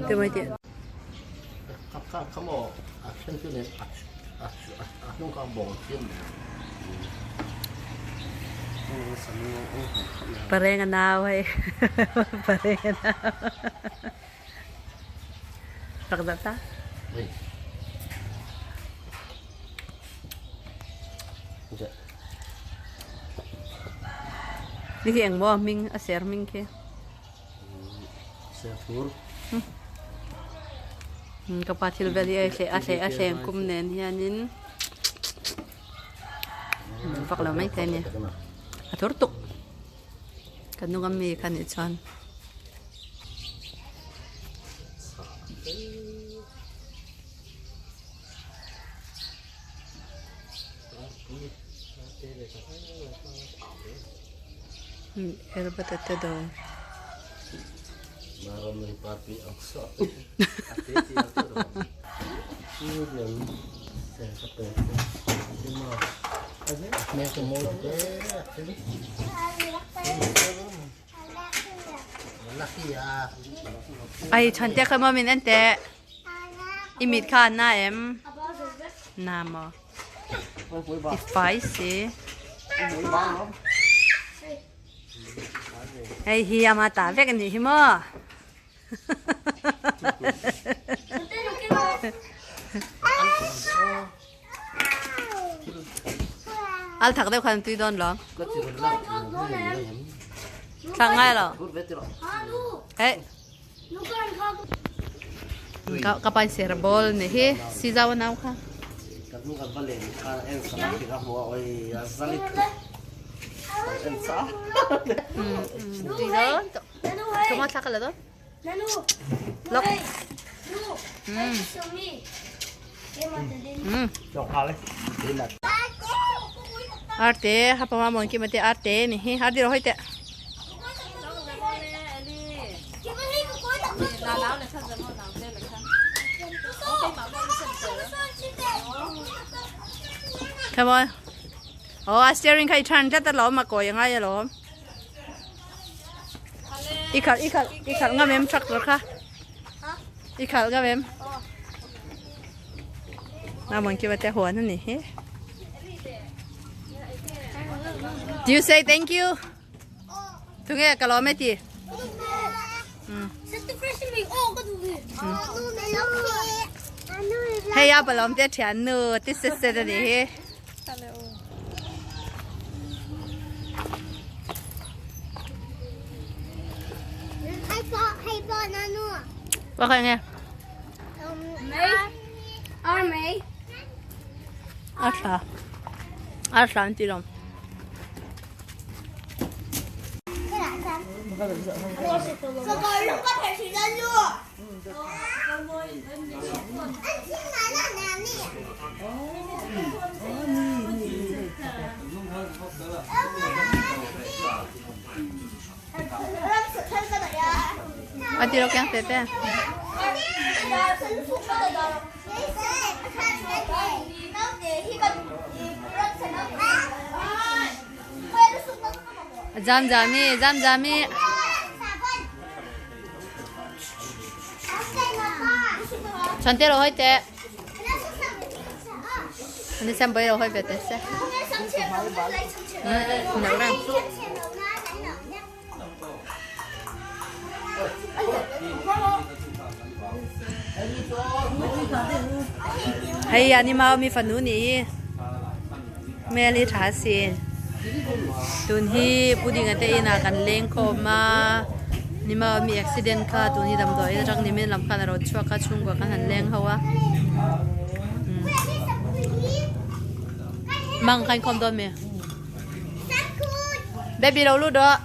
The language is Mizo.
Te mai te. Pareng a nau hei. Pareng a nau. Rak dah ta. Ni khi eng maw hming a ser hming khi. Serthur. Ka pa thil vel hi a hle a hle a hleng kum nen hianin vak lo mai thei a ni. A thur tuk. Ka hnung ami kha nih chuan. Erba te do. Ai chhan te kha maw min en teh. I mit kha an na em? Na maw? I fai si. Hei hi ama ta vek anih hi maw? Al thak deuh khan tui dawn lo. Thak ngai lo. Hey. Ka ka pai ser bol ni hi si zau nau kha. Tui dawn. Kama thak la dawn. Lok. Arte hapa ma mon ki mate arte ni hi ardi ro hoite. Come on. Oh, steering khai than tlat a lawm a kawi a ngai alawm. I khalh i khalh i khalh ngam em tractor kha i khalh ngam em na mon ki bate huan ani hi. Do you say thank you? Tunge ka lawm e ti. Hei a palawm te thian nu ti set set ani hi. Wa khai nge? A thla. A thla an ti lawm. A ti lo keng te te. Zam zami, zam zami. Chhan te lo hoi te. Ani sem bai lo hoi ve te se. No rang. Hei ani mau mi fanu ni meli tha sin. Tun hi puding ate ina kan leng khawm a ni mau mi accident kha tun hi damdawi atang nimin lam khan a rawn chhuak a chhungkua khan han leng ho a. Mang khan khawm dawn mi. Baby lo lut rawh.